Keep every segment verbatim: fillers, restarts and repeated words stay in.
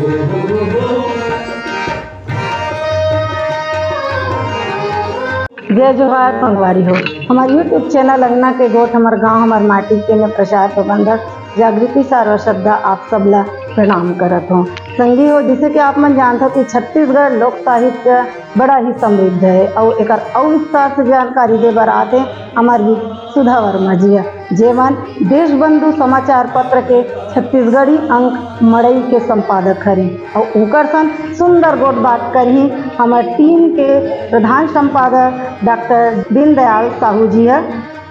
जय जोहार संगवारी हो। हमार YouTube चैनल अंगना के गोठ हमर गांव हमर माटी के में प्रचार प्रबंधक जागृति सारवा शब्दा आप सब ला प्रणाम करत हों। संगी हो, जैसे कि आप मन जानत हो कि छत्तीसगढ़ लोक साहित्य बड़ा ही समृद्ध है और एकर अउ विस्तार से जानकारी दे बर आते हमार भी सुधा वर्मा जी ह, जेमन देशबंधु समाचार पत्र के छत्तीसगढ़ी अंक मड़ई के संपादक हरे। अउ उकर सन सुंदर गोठ बात करही हमर टीम के प्रधान संपादक डॉक्टर दीनदयाल साहू जी ह।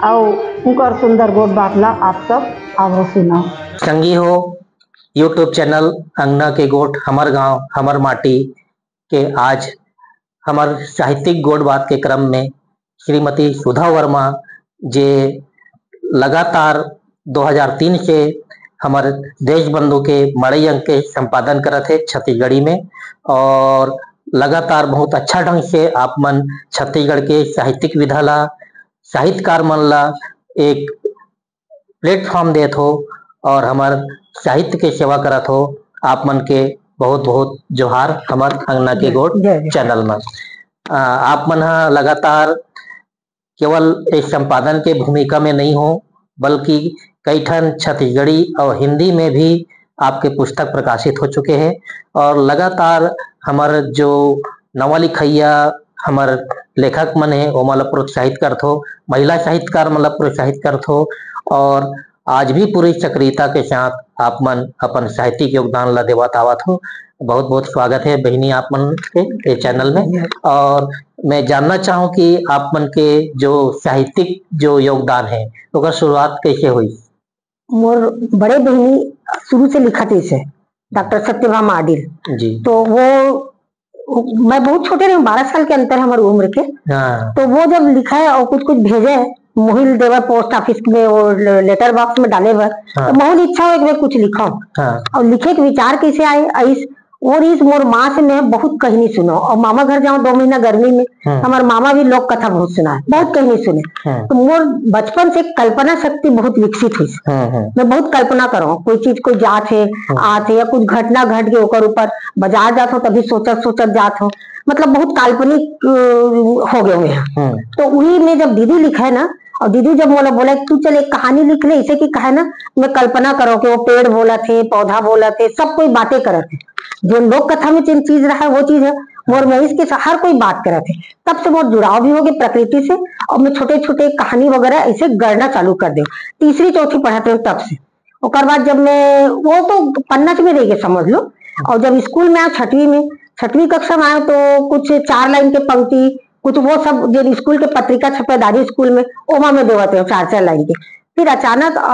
अउ उकर सुंदर गोठ बात ला आप सब आवो सुनाओ। संगी हो, YouTube चैनल अंगना के गोठ हमर गांव हमर माटी के आज हमर साहित्यिक गोठ बात के क्रम में श्रीमती सुधा वर्मा, जे लगातार दो हज़ार तीन से हमर देशबंधु के मड़ई अंक के संपादन करत हे छत्तीसगढ़ी में, और लगातार बहुत अच्छा ढंग से आप मन छत्तीसगढ़ के साहित्यिक विधा ला, साहित्यकार मन ला एक प्लेटफॉर्म देत हो और हमर साहित्य के सेवा करत हो। आप मन के बहुत बहुत जोहार हमर अंगना के गोठ चैनल में। आप मन ह लगातार केवल एक संपादन के भूमिका में नहीं हो, बल्कि कई ठन छत्तीसगढ़ी और हिंदी में भी आपके पुस्तक प्रकाशित हो चुके हैं और लगातार हमर जो नवा लिखइया हमर लेखक मन हे, ओमन ला प्रोत्साहित करथो, महिला साहित्यकार मन ला प्रोत्साहित करथो और आज भी पूरी सक्रियता के साथ आप मन अपन साहित्यिक योगदान ला देवत आवत हो। बहुत बहुत स्वागत है बहिनी आप मन के ये चैनल में। और मैं जानना चाहूँ कि आप मन के जो साहित्यिक जो योगदान है, ओकर शुरुआत कैसे हुई? मोर बड़े बहिनी शुरू से लिखत रहिस हे, डॉक्टर सत्यभामा आडिल। जी। तो वो, मैं बहुत छोटे रहे, बारह साल के अंतर है हमारे उम्र के। हाँ। तो वो जब लिखय और कुछ कुछ भेजय मोहिल देवर पोस्ट ऑफिस में, वो लेटर बॉक्स में डाले बर, हाँ। तो मोहिल इच्छा होय कि मैं कुछ लिखव। हाँ। और लिखे के विचार कैसे आय, अइस वो रहिस मोर माँ से मैं बहुत कहनी सुनों, और मामा घर जाओं दो महीना गर्मी में, हम्म। हमार मामा भी लोक कथा बहुत सुनाय, बहुत कहनी सुने। हम्म। तो मोर बचपन से कल्पना शक्ति बहुत विकसित हुई। हम्म, हम्म। मैं बहुत कल्पना करों, कोई चीज, कोई जात हे, हम्म। आत हे, या कुछ घटना घट गए ओकर ऊपर, बाजार जात हों तभी सोचत सोचत जात हों, मतलब बहुत काल्पनिक, अ, हो गए हुए हैं। हम्म। तो वही में जब दीदी लिखय ना, और दीदी जब मोला बोला कि तू चल एक कहानी लिख ले, इसे कि कहे ना, मैं कल्पना करों कि वो पेड़ बोलत हे, पौधा बोलत हे, सब कोई बातें करत हे, जो लोक कथा में जिन चीज रहा है वो चीज है, मोर में इसके से हर कोई बात करत हे। तब से मोर जुड़ाव भी हो गए प्रकृति से, और मैं छोटे छोटे कहानी वगैरह ऐसे गढ़ना चालू कर दें, तीसरी चौथी पढ़त रहे तब से। ओकर बाद जब मैं, वो तो पन्ना में रह गए समझ लो, और जब स्कूल में आए छठवीं में, छठवीं कक्षा में आए तो कुछ चार लाइन के पंक्ति, कुछ वो सब जो स्कूल के पत्रिका छपेदारी स्कूल में, ओमा में देवत रहे चार चार लाइन के। फिर अचानक, अ,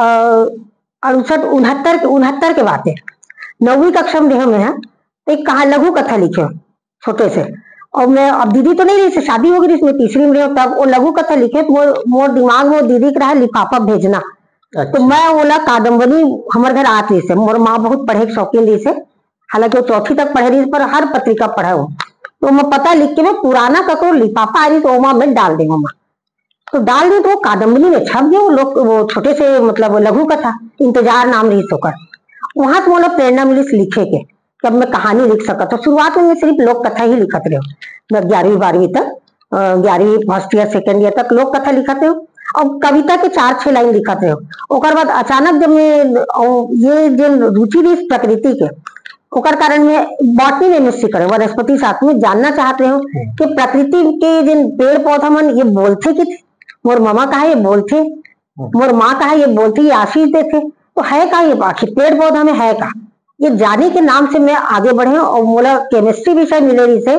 अड़सठ, उनहत्तर के, उनहत्तर के बात है, नौवीं कक्षा में रहे मैं, तो एक कहा लघु कथा लिखे छोटे से। और मैं, अब दीदी तो नहीं रहिस, शादी हो गई, इसमें तीसरी में रहे, तब वो लघु कथा लिखे, तो मोर, मोर दिमाग में वो दीदी के रहा लिफाफा भेजना। अच्छा। तो मैं बोला कादम्बरी, हमर घर आत रहिस हे, मोर माँ बहुत पढ़े के शौकीन रहिस हे, हालांकि वो चौथी तक पढ़े रहिस, पर हर पत्रिका पढ़े हो। तो मैं पता लिख के मैं पुराना ककरो लिफाफा आ रहिस, ओमा मैं डाल दे ओमा। तो डाल दी तो वो कादम्बरी में छप गए, वो लोग, वो छोटे से, मतलब, लघु कथा, इंतजार नाम रहिस ओकर। वहां से मोला प्रेरणा मिलिस लिखे के, कि अब मैं कहानी लिख सकत हूँ। शुरुआत में मैं सिर्फ लोक कथा ही लिखत रहे, मैं ग्यारहवीं बारहवीं तक, अ, ग्यारहवीं फर्स्ट ईयर, सेकंड ईयर तक लोक कथा लिखत रहे, और कविता के चार छह लाइन लिखत रहे। ओकर बाद अचानक जब मैं, अ, ये जो रुचि रहिस प्रकृति के, ओकर कारण मैं बॉटनी में एमएससी करे, वनस्पति शास्त्र में जानना चाहत रहे हूँ हम्म। कि प्रकृति के जिन पेड़ पौधा मन ये बोलथे कि मोर ममा कहा ये बोलथे, हम्म। मोर माँ कहा ये बोलथे, ये आशीष देथे, तो है का ये आखिर पेड़ पौधा में है का? ये जाने के नाम से मैं आगे बढ़े हूँ और मोला केमिस्ट्री विषय मिले रहिस हे,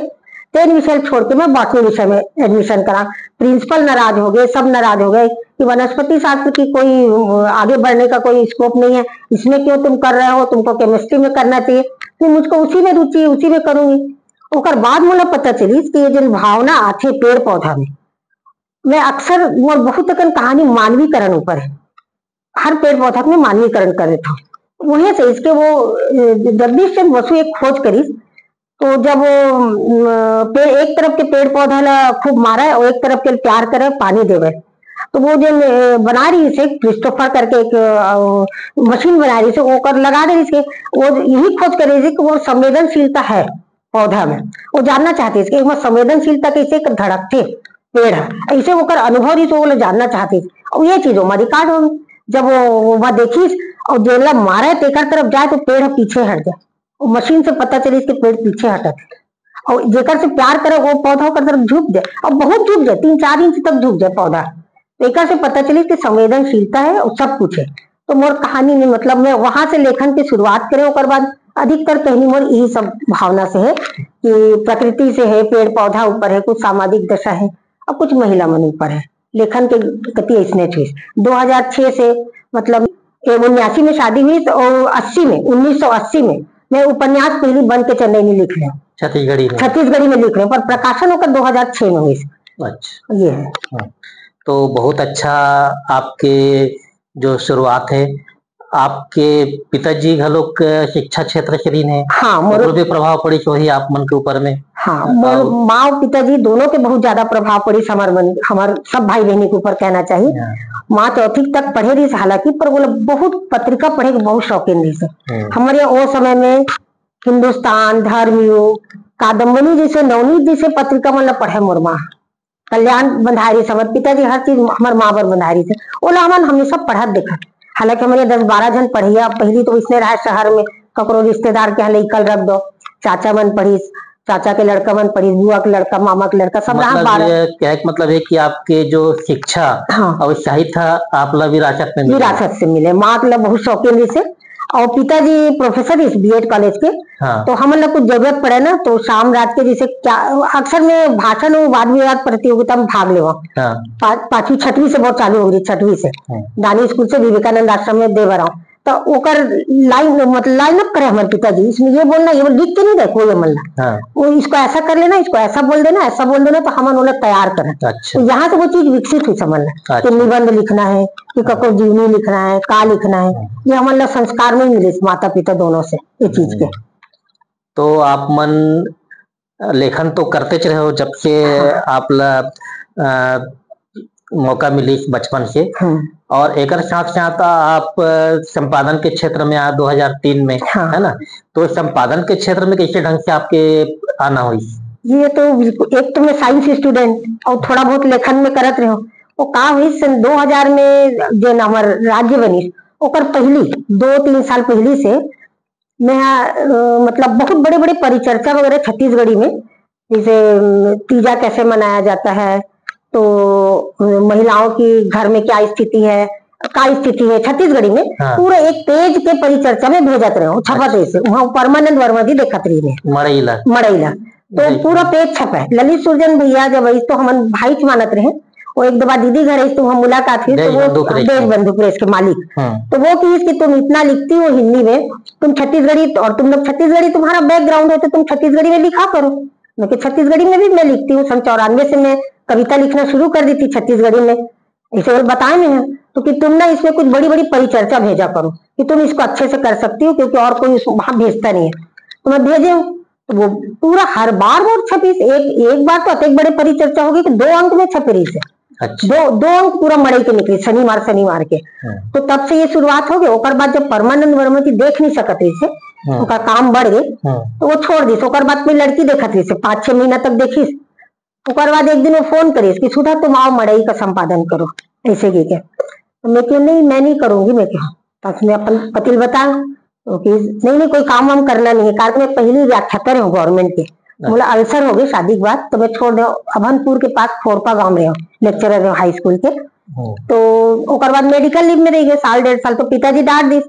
तेन विषय छोड़ के मैं बॉटनी विषय में एडमिशन करा। प्रिंसिपल नाराज हो गए, सब नाराज हो गए कि वनस्पति शास्त्र की कोई, अ, आगे बढ़ने का कोई स्कोप नहीं है, इसमें क्यों तुम कर रहे हो, तुमको केमिस्ट्री में करना चाहिए। फिर मुझको उसी में रुचि है, उसी में करूंगी। ओकर बाद मोला पता चलिस कि ये जो भावना आथे पेड़ पौधा में, मैं अक्सर, मोर बहुत अकन कहानी मानवीकरण ऊपर है, हर पेड़ पौधा में मानवीकरण कर देता हूँ। वहीं से इसके वो, अ, जगदीश चंद्र बसु एक खोज करिस, तो जब वो, अ, पे-, एक तरफ के पेड़ पौधा ला खूब मारे और एक तरफ के प्यार करे, पानी देवे, तो वो जो, अ, बना रहिस हे, क्रिस्टोफर करके एक, अ, मशीन बना रहिस हे, ओकर लगा दे रहिस हे। वो यही खोज करे रहिस हे कि वो संवेदनशीलता है पौधा में, वो जानना चाहत रहिस कि एमा संवेदनशीलता कैसे, एक धड़कथे पेड़ ह, ऐसे ओकर अनुभव रहिस, वो जानना चाहत रहिस। और ये चीज ओमा रिकॉर्ड हो गई। जब वो, वो वहाँ देखिस और जेला मारे तेकर तरफ जाए तो पेड़ ह पीछे हट जाए। वो मशीन से पता चलिस कि पेड़ पीछे हटत हे। और जेकर से प्यार करे वो पौधा ओकर तरफ झुक जाए, और बहुत झुक जाए, तीन चार इंच तक झुक जाए पौधा। तो एकर से पता चलिस कि संवेदनशीलता है और सब कुछ है। तो मोर कहानी में, मतलब, मैं वहां से लेखन की शुरुआत करें, ओकर बाद अधिकतर कहनी मोर यही सब भावना से है कि प्रकृति से है, पेड़ पौधा ऊपर है, कुछ सामाजिक दशा है और कुछ महिला मन ऊपर है। लेखन के गति ऐसने चीज दो हज़ार छह से, मतलब, ए, उन्यासी में शादी हुई और अस्सी में, उन्नीस सौ अस्सी में मैं उपन्यास पहली बन के चंदैनी लिख रहे हूँ, छत्तीसगढ़ी में। छत्तीसगढ़ी में लिख रहे हूँ, पर प्रकाशन ओकर दो हज़ार छह में हुई। अच्छा। ये है। हाँ। तो बहुत अच्छा आपके जो शुरुआत है, आपके पिताजी घलोक शिक्षा क्षेत्र से रहिन हे, हाँ, मोर ओकर भी प्रभाव पड़िस होही आप मन के ऊपर में? हाँ, मोर और माँ और पिताजी दोनों के बहुत ज्यादा प्रभाव पड़िस हमर मन, हमर सब भाई बहनी के ऊपर कहना चाहिए। हाँ। माँ चौथी तक पढ़े रहिस हालांकि, पर वो लोग बहुत पत्रिका पढ़े के बहुत शौकीन रहिस। हम्म। हमारे वो समय में हिंदुस्तान, धर्मयुग, कादम्बनी जैसे, नवनीत जैसे पत्रिका मन ला पढ़े मोर माँ। कल्याण बंधारी, हमर पिताजी हर चीज हमर माँ बर बंधारी थे, ओला हमन हमेशा पढ़त देखत। हालांकि हमर ये दस बारह झन पढ़िया, पहली तो इसने रहा शहर में, ककरो रिश्तेदार के यहाँ लइका ल रख दो, चाचा मन पढ़िस, चाचा के लड़का मन पढ़िस, बुआ के लड़का, मामा के लड़का, सब रहा मतलब बारह। ये कहे के मतलब है कि आपके जो शिक्षा हाँ। और साहित्य ह आप ला विरासत में मिले। विरासत से मिले। माँ के ला बहुत शौकीन रहिस हे, और पिताजी प्रोफेसर इस बीएड कॉलेज के, हाँ। तो हमन ला कुछ जरूरत पड़े ना, तो शाम रात के जैसे क्या, अक्सर मैं भाषण और वाद विवाद प्रतियोगिता में भाग लेवा। हाँ। पा-, पांचवी छठवीं से बहुत चालू हो गई, छठवीं से। हाँ। दानी स्कूल से विवेकानंद आश्रम में दे बर आऊं, तो ओकर लाइन, मतलब, लाइन अप करे हमारे पिताजी, इसमें ये बोलना, ये बोल, लिख के नहीं दे कोई हमन ला। हाँ। वो इसको ऐसा कर लेना, इसको ऐसा बोल देना, ऐसा बोल देना, तो हमन ओला तैयार करन। अच्छा। तो यहाँ से वो चीज विकसित हुई हमन ला, अच्छा। कि निबंध लिखना है, कि कको जीवनी लिखना है, का लिखना है, हाँ। ये हमन ला संस्कार में मिले माता पिता दोनों से ये चीज के। हम्म। तो आप मन लेखन तो करते च रहे हो जब से हाँ। आप ला, अ, मौका मिलिस बचपन से, हम्म। और एकर साथ साथ आप, अ, संपादन के क्षेत्र में आ दो हज़ार तीन में, हाँ। है ना? तो संपादन के क्षेत्र में कैसे ढंग से आपके आना हुई? ये तो बिल्कुल, एक तो मैं साइंस स्टूडेंट और थोड़ा बहुत लेखन में करत रहे हूँ। वो का हुई सन दो हज़ार में जे हमर राज्य बनिस, ओकर पहली दो तीन साल पहली से मैं, अ, मतलब, बहुत बड़े-बड़े परिचर्चा वगैरह छत्तीसगढ़ी में, जैसे, अम, तीजा कैसे मनाया जाता है, तो, अ, महिलाओं की घर में क्या स्थिति है, का स्थिति है छत्तीसगढ़ी में, हाँ। पूरा एक पेज के परिचर्चा में भेजत रहे हो, छपत अच्छा। ऐसे, वहाँ परमानंद वर्मा जी देखत रही ने। मड़ई ला। मड़ई ला। तो जी। पूरा पेज छपा है। ललित सुरजन भैया जब आई तो हमन भाई च मानत रहे, वो एक दो बार दीदी घर आई तो वहाँ मुलाकात हुई, तो देशबंधु वो प्रेस। देशबंधु प्रेस के मालिक। हम्म। तो वो कहिस कि तुम इतना लिखती हो हिंदी में, तुम छत्तीसगढ़ी, और तुम लोग छत्तीसगढ़ी, तुम्हारा बैकग्राउंड है तो तुम छत्तीसगढ़ी में लिखा करो। मैं कि छत्तीसगढ़ी में भी मैं लिखती हूँ, सन चौरानवे से मैं कविता लिखना शुरू कर दी थी छत्तीसगढ़ी में, इसे और बताए नहीं है, तो कि तुम ना इसमें कुछ बड़ी बड़ी परिचर्चा भेजा करो कि तुम इसको अच्छे से कर सकती हो, क्योंकि और कोई उस वहाँ भेजता नहीं है। तो मैं भेजे हूँ, तो वो पूरा हर बार वो छपी, एक, एक बार तो अतेक बड़े परिचर्चा हो गई कि दो अंक में छपी रही से। अच्छा। दो, दो अंक पूरा मड़ई के निकली, शनिवार, शनिवार के। हाँ। तो तब से ये शुरुआत हो गई। ओकर बाद जब परमानंद वर्मा जी देख नहीं सकत रही से, हाँ। ओकर काम बढ़ गए, हाँ। तो वो छोड़ दिस। ओकर बाद कोई लड़की देखत रही से, पाँच छह महीना तक देखिस। ओकर बाद एक दिन वो फोन करिस कि सुधा, तुम आओ, मड़ई का संपादन करो, ऐसे कह के। तो मैं कहा, नहीं, मैं नहीं करूंगी, मैं कहा। तब मैं अपन पति ल बताया, तो कि नहीं, नहीं, कोई काम वाम करना नहीं है, कारण मैं पहली व्याख्याता रहे हूँ गवर्नमेंट के। अच्छा। बोला, अल्सर हो गई शादी के बाद, तो मैं छोड़ दे, अभनपुर के पास खोरपा गांव में रहे हूँ, लेक्चरर रहे हूँ हाई स्कूल के। हम्म। तो ओकर बाद मेडिकल लीव में रह गए साल डेढ़ साल, तो पिताजी डांट दिस,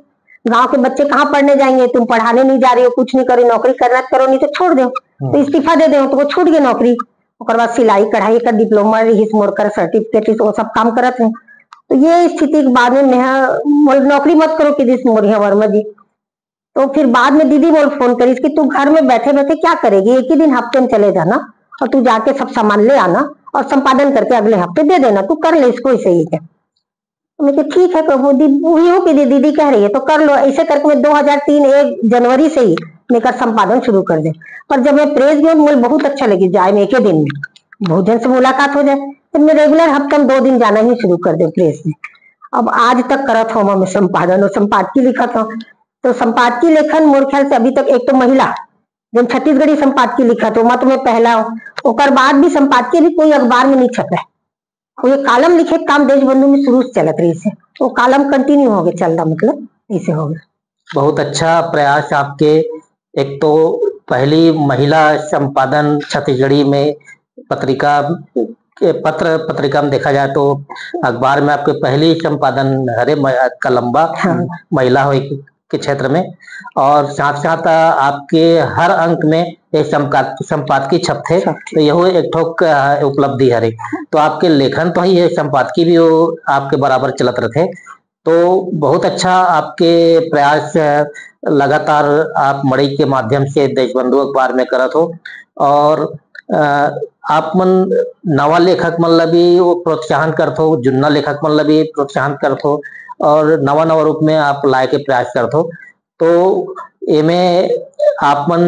गांव के बच्चे कहाँ पढ़ने जाएंगे, तुम पढ़ाने नहीं जा रही हो, कुछ नहीं करो, नौकरी करना तो करो, नहीं तो छोड़ दो। हम्म। तो इस्तीफा दे दे, तो वो छूट गई नौकरी। ओकर बाद सिलाई कढ़ाई का डिप्लोमा रहिस, मोर कर सर्टिफिकेट रहिस, वो सब काम करत रहे। तो ये स्थिति के बाद में मैं, मोर नौकरी मत करो, कि दिस मोरिया वर्मा जी। तो फिर बाद में दीदी मोर फोन करिस कि तू घर में बैठे बैठे क्या करेगी, एक ही दिन हफ्ते में चले जाना और तू जाके सब सामान ले आना और संपादन करके अगले हफ्ते दे देना, तू कर ले इसको, ऐसे ही है। तो मैं कहा, ठीक है, कबो दी-, वही हो कि दी-, दीदी कह रही है तो कर लो। ऐसे करके मैं दो हज़ार तीन एक जनवरी से ही मैं कर संपादन शुरू कर दे। पर जब मैं प्रेस गई, मुझे बहुत अच्छा लगी, जाए में एक ही दिन में बहुत जन से मुलाकात हो जाए। तो मैं रेगुलर हफ्ता में दो दिन जाना ही शुरू कर देंव प्रेस में। अब आज तक करत हंव मैं संपादन अउ संपादकी लिखत हंव। तो संपादकी लेखन मोर ख्याल से अभी तक एक तो महिला, जब छत्तीसगढ़ी संपादकी लिखत हंव, ओमा तो मैं पहला हंव। ओकर बाद भी संपादकी भी कोई अखबार में नहीं छपे। अउ ये कॉलम लिखे के काम देशबंधु में शुरू से चलत रहिस हे, वो कॉलम कंटिन्यू होगे चलता, मतलब ऐसे होगे। बहुत अच्छा प्रयास आपके। एक तो पहली महिला संपादन छत्तीसगढ़ी में पत्रिका, पत्र पत्रिका में देखा जाए तो अखबार में आपके पहली संपादन हरे म-, का लंबा हाँ। महिला होय के क्षेत्र में, और साथ साथ आपके हर अंक में ये संपाद-, संपादकी छपथे, छपथे। तो यहू एक ठोक, अ, उपलब्धि हरे। तो आपके लेखन तो ही है, संपादकी भी वो आपके बराबर चलत रहथे। तो बहुत अच्छा आपके प्रयास, अ, लगातार आप मड़ई के माध्यम से देशबंधु अखबार में करत हो, और, अ, आप मन नवा लेखक मन ला भी वो प्रोत्साहन करत हो, जुन्ना लेखक मन ला भी प्रोत्साहन करत हो, और नवा नवा रूप में आप लाए के प्रयास करत हो। तो एमे आप मन,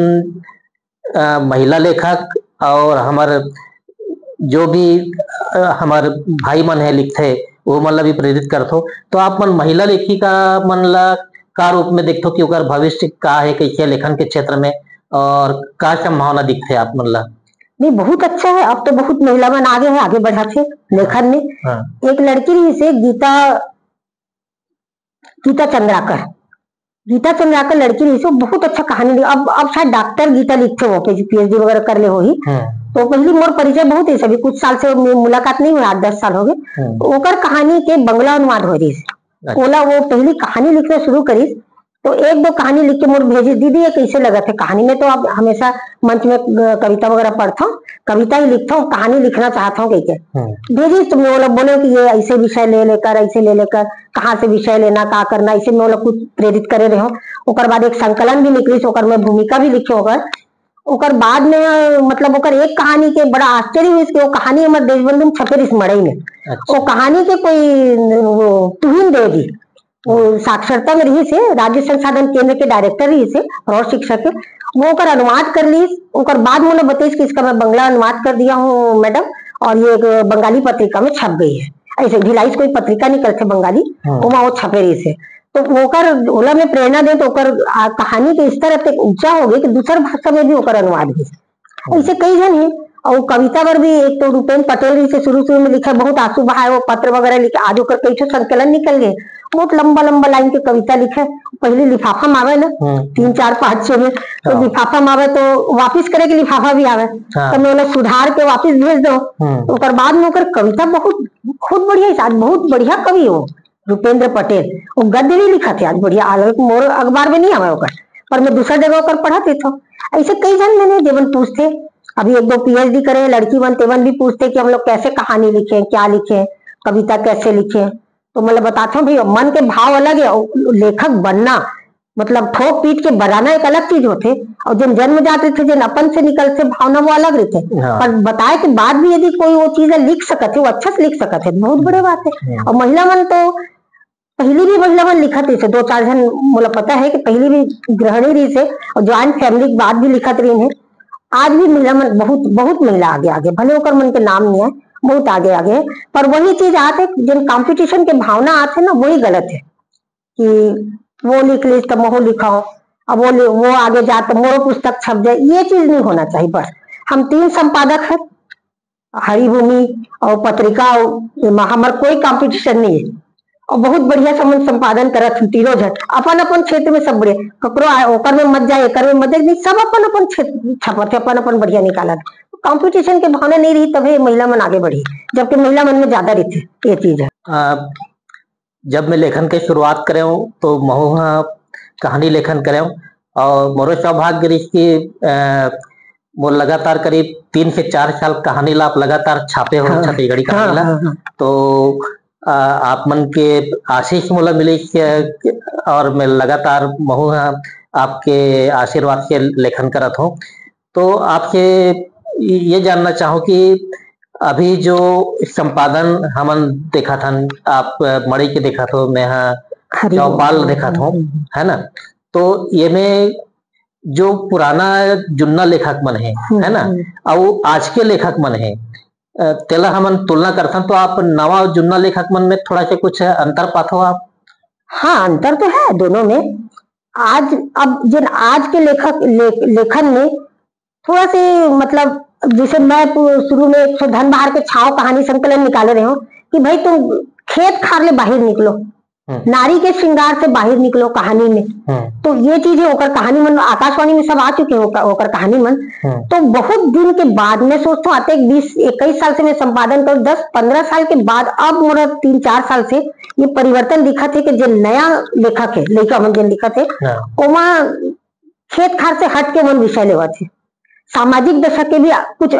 अ, महिला लेखक और हमर जो भी, अ, हमर भाई मन हे लिखथे, वो मन ला भी प्रेरित करथो। तो आप मन महिला लेखिका मन ला का रूप में देखथो कि ओकर भविष्य का हे, कैसे लेखन के क्षेत्र में, और का संभावना दिखथे आप मन ला? नहीं, बहुत अच्छा है। अब तो बहुत महिला मन आगे है, आगे बढ़ाथे लेखन में। हाँ। एक लड़की रहिस हे गीता, गीता चंद्राकर, गीता चंद्राकर लड़की रहिस हे, बहुत अच्छा कहानी लिख-, अब, अब शायद डॉक्टर गीता लिखथे, वो पीएचडी वगैरह कर ले होही। हम्म। तो पहली मोर परिचय बहुत है, अभी कुछ साल से मु-, मुलाकात नहीं हुई, आठ दस साल हो गए। हम्म। ओकर कहानी के बंगला अनुवाद हो रहिस। अच्छा। ओला वो पहली कहानी लिखना शुरू करिस, तो एक दो कहानी लिख के मोर भेजिस, "दीदी, ये कैसे लगत है कहानी?" मैं तो अब हमेशा मंच में, अ, कविता वगैरह पढ़थंव, कविता ही लिखथंव, कहानी लिखना चाहथंव कहिके। हम्म। भेजिस तो मैं ओला बोले कि ये ऐसे विषय ले लेकर, ऐसे ले लेकर, कहाँ से विषय लेना, का करना, ऐसे मैं ओला कुछ प्रेरित करे रहेंव। ओकर बाद एक संकलन भी निकलिस, ओकर मैं भूमिका भी लिखे ओकर। ओकर बाद में, मतलब, ओकर एक कहानी के बड़ा आश्चर्य हुई कि वो कहानी हमर देशबंधु में छपे रहिस मड़ई में। अच्छा। वो कहानी के कोई, वो तुहिन दे दी। वो साक्षरता में रहिस हे, राज्य संसाधन केंद्र के डायरेक्टर रहिस हे, प्रौढ़ शिक्षा के। वो ओकर अनुवाद कर लिस, ओकर बाद मोला बतइस कि इसका मैं बंगला अनुवाद कर दिया हूँ मैडम, और ये एक बंगाली पत्रिका में छप गई है। ऐसे भिलाई से कोई पत्रिका निकलथे बंगाली, हम्म। ओमा वो छपे रहिस हे। तो ओकर, ओला मैं प्रेरणा दे, तो ओकर, आ, कहानी के स्तर अतेक ऊंचा हो गए कि दूसर भाषा में भी ओकर अनुवाद हुई। ऐसे कई झन हे। और कविता बर भी एक तो रूपेन पटेल जी से शुरू शुरू में लिखे, बहुत आंसू बहाए, वो पत्र वगैरह लिखे, आज ओकर कई ठो संकलन निकल गए, बहुत लंबा लंबा लाइन के कविता लिखे। पहले लिफाफा में आवे ना, हम्म। तीन, चार, पाँच, छह में, तो हाँ। लिफाफा में आवे तो वापिस करे के लिफाफा भी आवे, हाँ। तो मैं ओला सुधार के वापिस भेज दो। हम्म। ओकर बाद में ओकर कविता बहुत, बहुत बढ़िया, आज बहुत बढ़िया कवि हो। रूपेंद्र पटेल, वो गद्य भी लिखत हे आज बढ़िया, हालांकि मोर अखबार में नहीं आवे ओकर, पर मैं दूसरा जगह ओकर पढ़त रहिथंव। ऐसे कई झन मन हे जेमन पूछथे, अभी एक दो पीएचडी करे हे लड़की मन, तेमन भी पूछथे कि हम लोग कैसे कहानी लिखें, क्या लिखें, कविता कैसे लिखें। तो मतलब बताथंव भई, मन के भाव अलग है, और लेखक बनना, मतलब ठोक पीट के बनाना एक अलग चीज होथे, और जेन जन्मजात रहिथे, जेन अपन से निकलथे भावना, वो अलग रहिथे। हाँ। पर बताए के बाद भी यदि कोई वो चीज ला लिख सकत हे, वो अच्छा से लिख सकत हे, बहुत बड़े बात है। हम्म। और महिला मन तो पहली भी महिला मन लिखत रहिस हे, दो चार झन मोला पता है कि पहली भी गृहिणी रहिस हे और ज्वाइंट फैमिली के बाद भी लिखत रहिन हे। आज भी महिला मन बहुत, बहुत महिला आगे, आगे, भले ओकर मन के नाम नहीं है, बहुत आगे, आगे है। पर वही चीज आथे, जेन कंपटीशन के भावना आथे ना, वही गलत है कि वो लिख लिस तो महू लिखाओ, अब वो लि-, वो आगे जा तो मोरो पुस्तक छप जाए, ये चीज नहीं होना चाहिए। बस हम तीन संपादक हैं, हरिभूमि और पत्रिका, और एमा हमर कोई कंपटीशन नहीं है। और बहुत बढ़िया समन संपादन करत हन तीनों झन, अपन अपन क्षेत्र में सब बढ़िया। ककरो आ-, ओकर में मत जाए, एकर में मत जाए, नहीं, सब अपन अपन क्षेत्र छपत है, अपन अपन बढ़िया निकालत। कंपटीशन के भावना नहीं रही, तभे महिला मन आगे बढ़ी, जबकि महिला मन में ज्यादा रहिथे ये चीज है। आ, जब मैं लेखन के शुरुआत करेंव, तो महू ह कहानी लेखन करेंव, और मोरो सौभाग्य रहिस कि, अ, मोर लगातार करीब तीन से चार साल कहानी ला आप लगातार छापे हो, हाँ। छत्तीसगढ़ी कहानी हाँ, ला। हाँ, हाँ। तो, अ, आप मन के आशीष मोला मिलिस, अ, और मैं लगातार महू ह आपके आशीर्वाद से लेखन करत हूँ। तो आपसे ये जानना चाहूँ कि अभी जो संपादन हमन देखत हन, आप, अ, मड़ई के देखत हो, मैं ह हरि चौपाल बोल। देखत हूँ, हम्म, हम्म। है ना? तो ये में जो पुराना जुन्ना लेखक मन हे, हम्म, है ना? हम्म। अउ आज के लेखक मन हे, अ, तेला हमन तुलना करथन, तो आप नवा अउ जुन्ना लेखक मन में थोड़ा से कुछ अंतर पाथो आप? हाँ, अंतर तो है दोनों में। आज, अब जिन आज के लेखक, ले-, लेखन में थोड़ा से, मतलब, जैसे मैं पु-, शुरू में एक ठो धन बहार के छाँव कहानी संकलन निकाले रहे हूँ कि भाई, तुम खेत खार ले बाहिर निकलो, हम्म। नारी के श्रृंगार से बाहिर निकलो कहानी में। हम्म। तो ये चीजें ओकर कहानी मन आकाशवाणी में सब आ चुके हैं, ओकर, ओकर कहानी मन। हम्म। तो बहुत दिन के बाद मैं सोचता हूँ, आते एक बीस इक्कीस साल से मैं संपादन करूँ, दस पन्द्रह साल के बाद अब मोर तीन चार साल से ये परिवर्तन दिखत हे कि जे नया लेखक हे, लइका मन जेन लिखत हे, हाँ। ओमा खेत खार से हट के मन विषय लेवत हे। सामाजिक दशा के भी कुछ,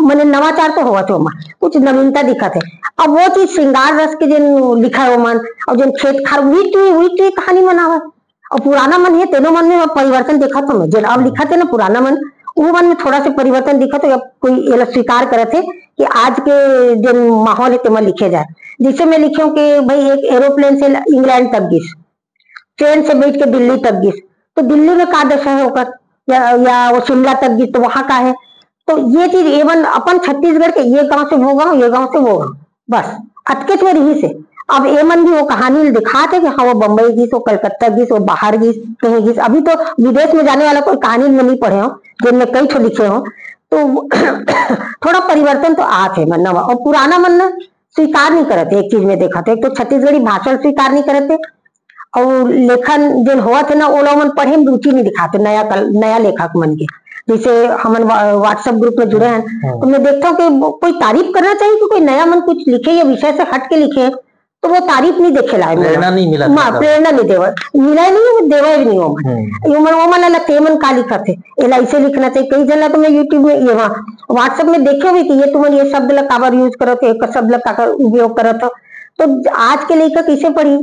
माने, नवाचार तो होवत हे ओमा, कुछ नवीनता दिखत हे। अब वो चीज श्रृंगार रस के जेन लिखा हे ओमन, और जेन खेत खार, वही टू, वही टू कहानी मन आवत। और पुराना मन हे, तेनो मन में अब परिवर्तन दिखत हे। जेन अब लिखत हे ना पुराना मन, वो मन में थोड़ा से परिवर्तन दिखत हे। अब कोई एला स्वीकार करत हे कि आज के जेन माहौल हे, तेमा लिखे जाए। जैसे मैं लिखे हूँ कि भाई, एक एरोप्लेन से इंग्लैंड तक गिस, ट्रेन से बैठ के दिल्ली तक गिस, तो दिल्ली में का दशा है ओकर, या, या वो शिमला तक गिस, तो वहां का है। तो ये चीज एमन अपन छत्तीसगढ़ के ये गांव से वो गांव, ये गांव से वो गांव, बस अतकेच में रही से। अब एमन भी वो कहानी ल दिखात हे कि हाँ, वो बम्बई गिस, वो कलकत्ता गिस, वो बाहर गिस, कहीं गिस। अभी तो विदेश में जाने वाला कोई कहानी में नहीं पढ़े हो, जिनमें कई ठो लिखे हो, तो थोड़ा परिवर्तन तो आत हे, मतलब। और पुराना मन ना स्वीकार नहीं करत हे, एक चीज में देखत हे, एक तो छत्तीसगढ़ी भाषा ल स्वीकार नहीं करत हे, और लेखन जेन होवत हे ना, ओला मन पढ़े में रुचि नहीं दिखाते, नया कल, नया लेखक मन के। जैसे हमन वा-, WhatsApp ग्रुप में जुड़े हैं, हम्म। तो मैं देखता हूँ कि वो कोई तारीफ करना चाहिए कि कोई नया मन कुछ लिखे या विषय से हट के लिखे, तो वो तारीफ नहीं देखे ला हे मोला। प्रेरणा नहीं मिला हाँ, मतलब। प्रेरणा नहीं देवा, मिला ही नहीं, वो देवा भी नहीं हो मन। हम्म। ये मन, वो मन ला ते मन का लिखत हे, एला ऐसे लिखना चाहिए। कई जन ला तो मैं YouTube में, ये वहाँ WhatsApp में देखे भी कि ये तुमन ये शब्द ला काबर use करत हो, एक शब्द ला काकर उपयोग करत हो। तो आज के लइका कैसे पढ़ी?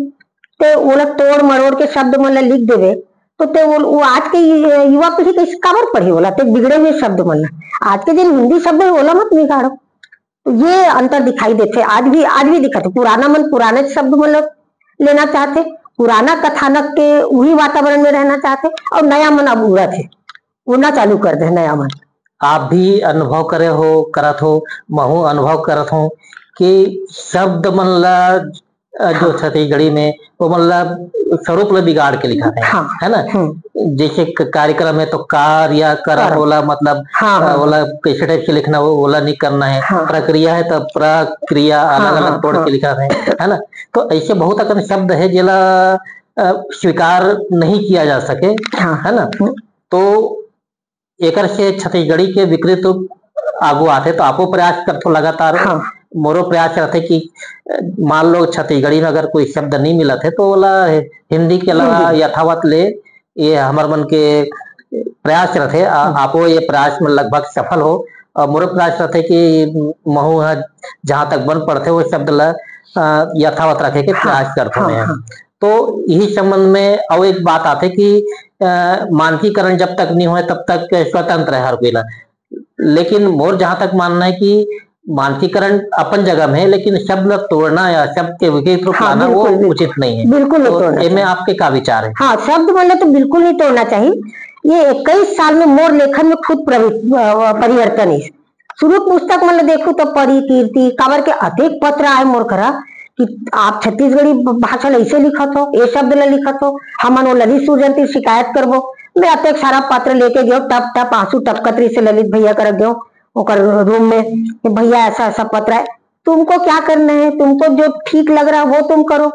ते ओला तोड़ मरोड़ के शब्द मन ला लिख देवे, तो ते वो, वो आज के यु-, युवा पीढ़ी कैसे, काबर पढ़ी ओला? ते बिगड़े हुए शब्द मन ला, आज के दिन हिंदी शब्द है, ओला मत बिगाड़ो। तो ये अंतर दिखाई देथे, आज भी, आज भी दिखत हे। पुराना मन पुराने शब्द मन ल लेना चाहथे, पुराना कथानक के उही वातावरण में रहना चाहथे, और नया मन अब उड़त हे, उड़ना चालू कर दे नया मन। आप भी अनुभव करे हो, करत हो, महू अनुभव करत हो कि शब्द मन ल, अ, जो हाँ। छत्तीसगढ़ी में वो मन ल स्वरूप ल बिगाड़ के लिखा है, हाँ। है ना? हम्म। जैसे क-, कार्यक्रम है तो कार या करम, करम। ओला मतलब, हाँ, अ, हाँ, ओला हाँ। कैसे टाइप से लिखना हो, ओला नहीं करना है। हाँ। प्रक्रिया है तो प्रक्रिया हाँ, अलग-अलग हाँ, तोड़ हाँ। के लिखा है, है ना? तो ऐसे बहुत अकन शब्द है जेला, अ, स्वीकार नहीं किया जा सके, हाँ। है ना? हम्म। तो एकर से छत्तीसगढ़ी के विकृत रूप आगू आथे, तो आपो प्रयास करथो लगातार। हाँ। मोरो प्रयास रहथे कि, अ, मान लो छत्तीसगढ़ी में अगर कोई शब्द नहीं मिलत हे, तो ओला हिंदी के अलावा हिंदी। यथावत ले, ये हमर मन के प्रयास रहथे। आ, हम्म। आपो ये प्रयास में लगभग सफल हो, और मोरो प्रयास रहथे कि महू ह जहाँ तक बन पड़थे, वो शब्द ला, अ, यथावत रखे के हाँ, प्रयास करथो हाँ, मैं। हाँ। तो यही संबंध में अउ एक बात आथे कि, अ, मानकीकरण जब तक नहीं होय, तब तक स्वतंत्र है हर कोई ला। लेकिन मोर जहाँ तक मानना है कि मानकीकरण अपन जगह में है, लेकिन शब्द ला तोड़ना या शब्द के विकृत रूप हाँ, लाना, वो बिल्कुल, बिल्कुल। उचित नहीं है। बिल्कुल नहीं तो तोड़ना एमे चाहिए। आपके का विचार है? हाँ, शब्द मन ला तो बिल्कुल नहीं तोड़ना चाहिए। ये इक्कीस साल में मोर लेखन में खुद प्रवि-, अ, परिवर्तन है। शुरू के पुस्तक मन ल देखहू त परी कीर्ति, काबर के अतेक पत्र आए मोर करा कि आप छत्तीसगढ़ी भ-, भाषा ल ऐसे लिखत हो, ए शब्द ल लिखत हो, हमन वो ललित सुरजन तीर शिकायत करबो। मैं अतेक सारा पत्र लेके गयो, टप टप आंसू टपकत रहिस हे ललित भैया करा गयो, ओकर रूम में, कि भैया ऐसा ऐसा पत्र आए, तुमको क्या करना है, तुमको जो ठीक लग रहा है वो तुम करो।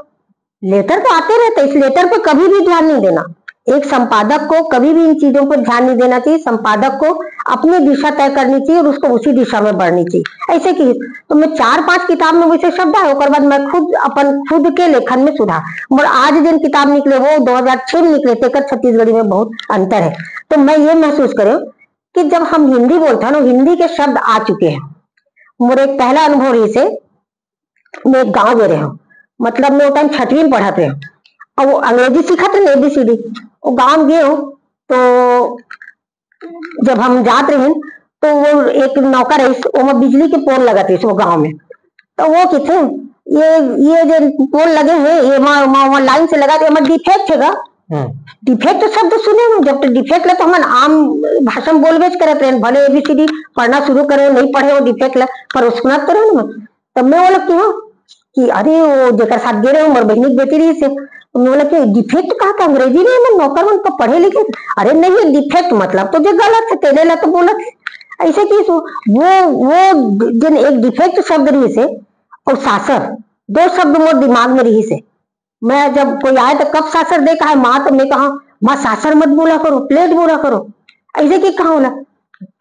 लेटर तो आते रहते, इस लेटर पे कभी भी ध्यान नहीं देना। एक संपादक को कभी भी इन चीजों पर ध्यान नहीं देना चाहिए। संपादक को अपनी दिशा तय करनी चाहिए और उसको उसी दिशा में बढ़नी चाहिए। ऐसे कि तो मैं चार पांच किताब में वैसे शब्द आए, ओकर बाद मैं खुद अपन खुद के लेखन में सुधार। मोर आज जिन किताब निकले वो दो हज़ार छह में निकले, तेकर छत्तीसगढ़ी में बहुत अंतर है। तो मैं ये महसूस करे कि जब हम हिंदी बोलते हैं ना, हिंदी के शब्द आ चुके हैं। मोर एक पहला अनुभव रहिस हे, मैं एक गाँव गे रहे हूँ, मतलब मैं वो टाइम छठवीं में पढ़त रहे हूँ, और वो अंग्रेजी सीखत रहे, एबीसीडी। वो गाँव गे हूँ, तो जब हम जात रहे, तो वो एक नौका रहिस, ओमा बिजली के पोल लगत रहिस वो गाँव में। तो वो किथे, ये, ये जो पोल लगे हैं, ये वहाँ, वहाँ, वहाँ लाइन से लगा दे, एमा डिफेक्ट है गा, हम्म। डिफेक्ट शब्द सुने हो, जब तो डिफेक्ट ला तो हमन आम भाषा में बोलबेच करत रहेन, भले एबीसीडी पढ़ना शुरू करे हो, नहीं पढ़े हो डिफेक्ट ला, पर वो सुनत तो रहेन। तब मैं बोला कि हाँ, कि अरे वो जेकर साथ गे रहे हो, मोर बहिनी के बेटी रहिस हे, तो मैं बोला कि डिफेक्ट कहा के अंग्रेजी में हमन नौकर मन तो पढ़े लिखे, अरे नहीं, डिफेक्ट मतलब तो जो गलत है, तेने ला तो बोलत है। ऐसे कि सो-, वो, वो जन एक डिफेक्ट शब्द रहिस हे और सासर, दो शब्द मोर दिमाग में रहिस हे। मैं जब कोई आए तो कब सासर दे कहा, माँ तो मैं कहा, माँ सासर मत बोला करो, प्लेट बोला करो, ऐसे कि कहा होला।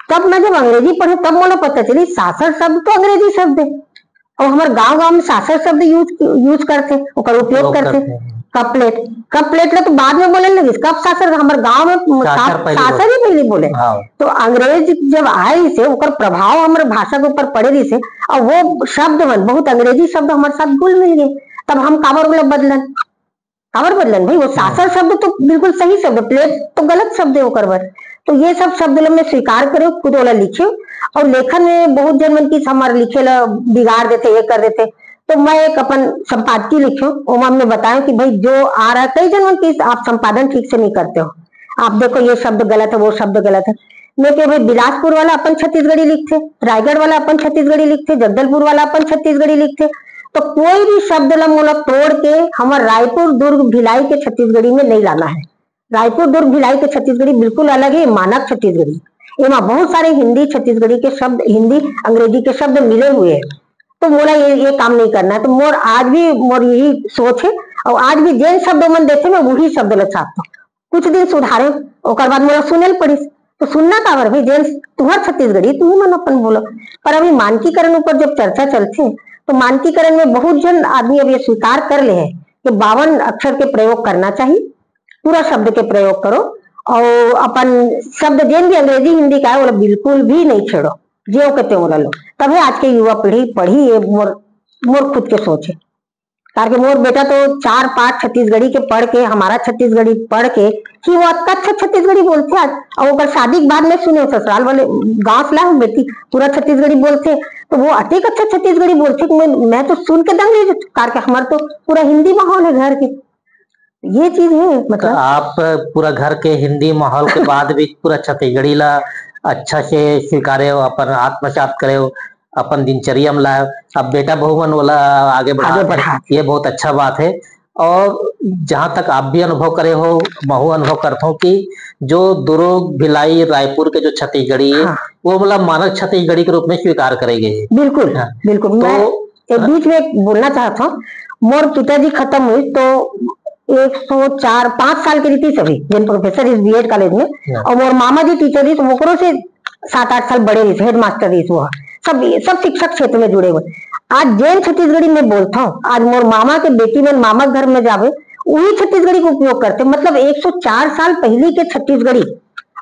तब मैं जब अंग्रेजी पढ़े तब मोला पता चली सासर शब्द तो अंग्रेजी शब्द है और हमर गांव गांव में सासर शब्द यूज यूज करथे, ओकर उपयोग लोग करथे। करथे। कप प्लेट, कप प्लेट ला तो बाद में बोले लगिस, कप सासर हमर गांव में सासर सास-, पहले सासर बोले। ही पहले बोले। हाँ। तो अंग्रेज जब आए से ओकर प्रभाव हमर भाषा के ऊपर पड़े रहिस हे और वो शब्द मन बहुत अंग्रेजी शब्द हमर साथ घुल मिल गए, तब हम काबर ओला बदलन, काबर बदलन भाई? वो सासर शब्द तो बिल्कुल सही शब्द, प्लेट तो गलत शब्द है ओकर बर। तो ये सब शब्द ला मैं स्वीकार करे, खुद ओला लिखे और लेखन में बहुत जन मन की हमार लिखे ला बिगाड़ देते, ये कर देते। तो मैं एक अपन संपादकी लिखे, ओमा मैं बताया कि भाई जो आ रहा है, कई जन मन की आप संपादन ठीक से नहीं करते हो, आप देखो ये शब्द गलत है, वो शब्द गलत है। मैं कहे भाई बिलासपुर वाला अपन छत्तीसगढ़ी लिखथे, रायगढ़ वाला अपन छत्तीसगढ़ी लिखथे, जगदलपुर वाला अपन छत्तीसगढ़ी लिखथे, तो कोई भी शब्द ला मोला तोड़ के हमर रायपुर, दुर्ग, भिलाई के छत्तीसगढ़ी में नहीं लाना है। रायपुर, दुर्ग, भिलाई के छत्तीसगढ़ी बिल्कुल अलग है, मानक छत्तीसगढ़ी। एमा बहुत सारे हिंदी छत्तीसगढ़ी के शब्द, हिंदी अंग्रेजी के शब्द मिले हुए हैं, तो मोला ये, ये काम नहीं करना है। तो मोर आज भी मोर यही सोच है और आज भी जेन शब्द मन देथे मैं वही शब्द ला छापता हूँ। कुछ दिन सुधारे, ओकर बाद मोला सुने ल पड़िस। तो सुनना काबर भाई, जेन तुहर छत्तीसगढ़ी, तुही मन अपन बोलो। पर अभी मानकीकरण ऊपर जब चर्चा चलथे, तो मानकीकरण में बहुत जन आदमी अब ये स्वीकार कर ले है कि बावन अक्षर के प्रयोग करना चाहिए, पूरा शब्द के प्रयोग करो और अपन शब्द जेन भी अंग्रेजी हिंदी का है, ओला बिल्कुल भी नहीं छेड़ो, जेव के तेव ओला लो। तभे आज के युवा पीढ़ी पढ़ी, ये मोर, मोर खुद के सोच है। कारण कि मोर बेटा तो चार पांच छत्तीसगढ़ी के पढ़ के, हमारा छत्तीसगढ़ी पढ़ के ही वो अतका अच्छा छत्तीसगढ़ी बोलथे आज। और ओकर शादी के बाद मैं सुने, ससुराल वाले गांव से लाए हूँ बेटी, पूरा छत्तीसगढ़ी बोलथे, तो वो अतिक अच्छा छत्तीसगढ़ी बोलथे कि मैं, मैं तो सुन के दंग रह जाती हूँ, कारण कि हमार तो पूरा हिंदी माहौल है घर के। ये चीज है, तो मतलब आप पूरा घर के हिंदी माहौल के बाद भी पूरा छत्तीसगढ़ी ला अच्छा से स्वीकारे हो, अपन आत्मसात करे हो, अपन दिनचर्या में लाए हो। अब बेटा बहू मन ओला आगे बढ़ा आगे रहे, बढ़ा। ये बहुत अच्छा बात है। और जहां तक आप भी अनुभव करे हो, महू अनुभव करता हूँ कि जो दुर्ग, भिलाई, रायपुर के जो छत्तीसगढ़ी है, हाँ। वो मतलब मानक छत्तीसगढ़ी के रूप में स्वीकार करे गए है। बिल्कुल, हाँ। बिल्कुल। तो मैं एक हाँ। बीच में एक बोलना चाहता हूँ, मोर पिताजी खत्म हुई तो एक सौ चार, पांच साल के रहिस अभी, जेन प्रोफेसर रहिस बीएड कॉलेज में, हाँ। और मोर मामा जी टीचर रहिस, ओकरो से सात आठ साल बड़े रहिस, हेडमास्टर रहिस, वो सब, सब शिक्षक क्षेत्र में जुड़े हुए। आज जेन छत्तीसगढ़ी में बोलता हूँ, आज मोर मामा के बेटी मन मामा के घर में जावे, वही छत्तीसगढ़ी के उपयोग करथे। मतलब एक सौ चार साल पहली के छत्तीसगढ़ी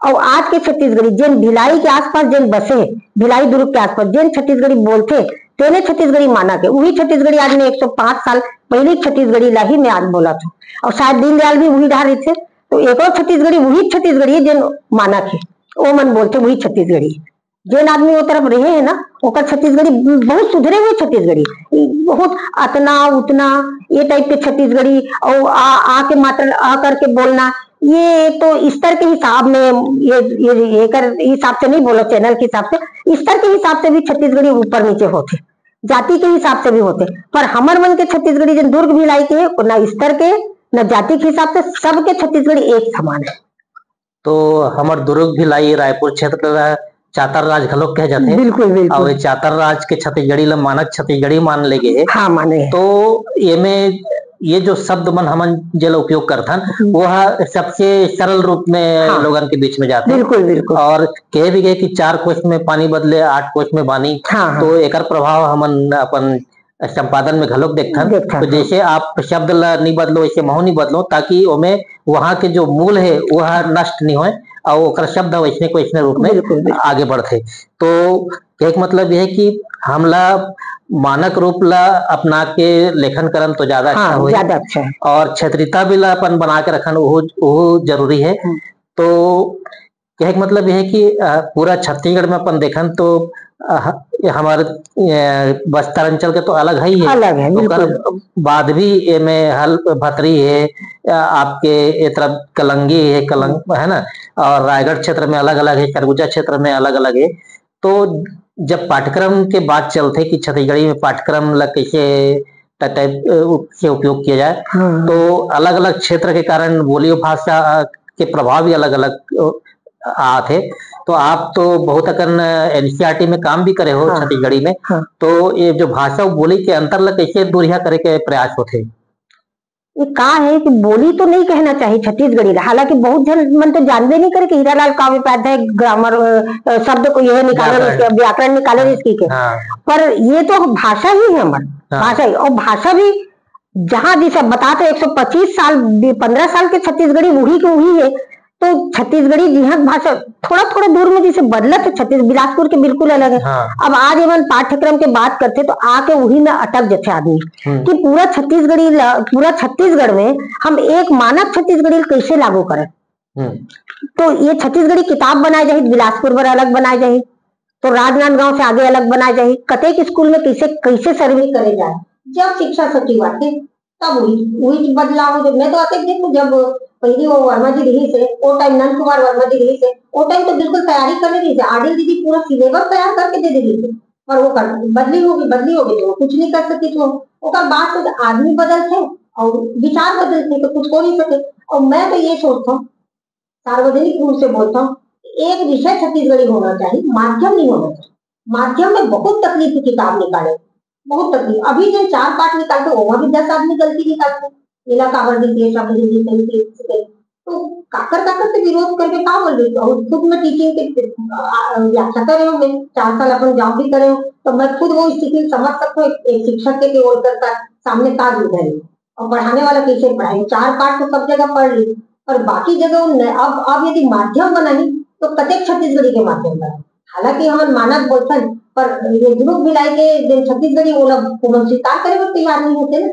और आज के छत्तीसगढ़ी, जेन भिलाई के आसपास जेन बसे हे, भिलाई दुर्ग के आसपास जेन छत्तीसगढ़ी बोलथे, तेने छत्तीसगढ़ी मानक हे। वही छत्तीसगढ़ी आज मैं एक सौ पांच साल पहली छत्तीसगढ़ी ला ही मैं आज बोलत हूँ। और शायद दीनदयाल भी वही डहार रहिथे, तो एक और छत्तीसगढ़ी वही छत्तीसगढ़ी हे जेन मानक हे, वो मन बोलथे वही छत्तीसगढ़ी। जेन आदमी वो तरफ रहे हैं ना, ओकर छत्तीसगढ़ी बहुत सुधरे हुए छत्तीसगढ़ी, बहुत अतना उतना ये टाइप के छत्तीसगढ़ी और आ, आ के मात्र आ करके बोलना, ये तो स्तर के हिसाब में, ये, ये, ये कर हिसाब से नहीं बोलो, चैनल के हिसाब से, स्तर के हिसाब से भी छत्तीसगढ़ी ऊपर नीचे होथे, जाति के हिसाब से भी होथे। पर हमर मन के छत्तीसगढ़ी जन दुर्ग भिलाई के है, ना स्तर के, ना जाति के हिसाब से, सबके छत्तीसगढ़ी एक समान है। तो हमर दुर्ग भिलाई रायपुर क्षेत्र ला चातर राज घलोक कहे जाथे। बिल्कुल, बिल्कुल। और ये चातर राज के छत्तीसगढ़ी ला मानक छत्तीसगढ़ी मान ले गे। हाँ, माने। तो ये में ये जो शब्द मन हमन जेला उपयोग करथन, हम्म। वो ह सबसे सरल रूप में हाँ। लोगन के बीच में जाथे। बिल्कुल, बिल्कुल। और कहे भी गए कि चार कोस में पानी बदले, आठ कोस में बानी। हाँ, हाँ। तो एकर प्रभाव हमन अपन संपादन में घलोक देखथन। देखथन, तो हाँ। जैसे आप शब्द ला नहीं बदलो, वैसे महू नहीं बदलो, ताकि ओमे वहाँ के जो मूल है, वह नष्ट नहीं होए और ओकर शब्द वैसने को वैसने रूप में बिल्कुल, बिल्कुल। आगे बढ़थे। तो एक मतलब यह है कि हमला मानक रूप ला अपना के लेखन करन तो ज्यादा अच्छा हाँ, होही। ज्यादा अच्छा है। और क्षेत्रीयता भी ला अपन बना के रखन, वो, वो जरूरी है। हम्म। तो कहे के मतलब ये है कि, अ, पूरा छत्तीसगढ़ में अपन देखन तो, अ, ह-, ये हमारे, अ, बस्तर अंचल के तो अलग है ही है। अलग है, ओकर बिल्कुल। बाद भी एमे हल भतरी है, अ, आपके ये तरफ कलंगी है, कलंग-, हम्म। है ना? और रायगढ़ क्षेत्र में अलग-अलग है, सरगुजा क्षेत्र में अलग-अलग है। तो जब पाठ्यक्रम के बात चलथे कि छत्तीसगढ़ी में पाठ्यक्रम ला कैसे ट-, टाइप, अ, उप-, से उपयोग किया जाए, हम्म। तो अलग-अलग क्षेत्र के कारण बोली और भाषा, अ, के प्रभाव भी अलग-अलग, अ, आत हे। तो आप तो बहुत अकन एनसीईआरटी में काम भी करे हो, हाँ। छत्तीसगढ़ी में, हाँ। तो ये जो भाषा अउ बोली के अंतर ला कैसे दूरिहा करे के प्रयास होथे? ये का है कि बोली तो नहीं कहना चाहिए छत्तीसगढ़ी ला, हालांकि बहुत झन मन तो जानबे नहीं करे कि हीरालाल काव्योपाध्याय ग्रामर, अ, अ, शब्द को यह निकाले व्याकरण। इसके, व्याकरण निकाले हाँ। इसकी के। हाँ। पर ये तो भाषा ही है हमारी, हाँ। भाषा ही, और भाषा भी जहाँ जैसे बता तो एक सौ पच्चीस साल, बी-, पन्द्रह साल के छत्तीसगढ़ी वही के वही है, तो छत्तीसगढ़ी जिहाँ भाषा थोड़ा-थोड़ा दूर में जैसे बदलत है, छत्तीस-, बिलासपुर के बिल्कुल अलग है। हाँ। अब आज एमन पाठ्यक्रम के बात करथे तो आके वही में अटक जथे आदमी हम्म। कि पूरा छत्तीसगढ़ी ल-, पूरा छत्तीसगढ़ में हम एक मानक छत्तीसगढ़ी ल कैसे लागू करें? हम्म। तो ये छत्तीसगढ़ी किताब बनाए जाही, बिलासपुर बर अलग बनाए जाही, तो राजनांदगांव से आगे अलग बनाए जाही, कतेक स्कूल में कैसे, कैसे सर्वे करे जाए। जब शिक्षा सचिव आथे, तब उही, उही बदलाव हो जाए। मैं तो आते देखूं, जब पहली वो वर्मा जी रही से, वो टाइम नंद कुमार वर्मा जी रही से, वो टाइम तो बिल्कुल तैयारी कर रही थी, आदिल दीदी पूरा सिलेबस तैयार करके दे दे रही थी, पर वो कर, बदली होगी, बदली होगी तो वो कुछ नहीं कर सकी। तो ओकर बाद से आदमी बदलथे और विचार बदलथे तो कुछ हो नहीं सके। और मैं तो ये सोचता हूँ, सार्वजनिक रूप से बोलता हूँ, एक विषय छत्तीसगढ़ी होना चाहिए, माध्यम नहीं होना चाहिए। माध्यम में बहुत तकलीफ की किताब निकाले, बहुत तकलीफ। अभी जो चार पाठ निकालते, ओमा भी दस आदमी गलती निकालते, एला काबर दीजिए, शब्द दीजिए, सही से, सही से। तो काकर काकर से विरोध करके का बोल रही हूँ? खुद मैं टीचिंग के, आ, आ, व्याख्या करे हूँ, मैं चार साल अपन जॉब भी करे हूँ, तो मैं खुद वो स्थिति समझ सकता हूँ, एक, एक शिक्षक के, के ओर करता सामने का दुविधा है। और पढ़ाने वाला कैसे पढ़ाई? चार पाठ तो सब जगह पढ़ ली, पर बाकी जगह वो न-, अब, अब यदि माध्यम बनाही, तो कतेक छत्तीसगढ़ी के माध्यम बनाही? हालांकि हमन मानक बोलथन, पर ये ग्रुप मिलाए के जेन छत्तीसगढ़ी, ओला कोनो स्वीकार करे बर तैयार नहीं होते ना।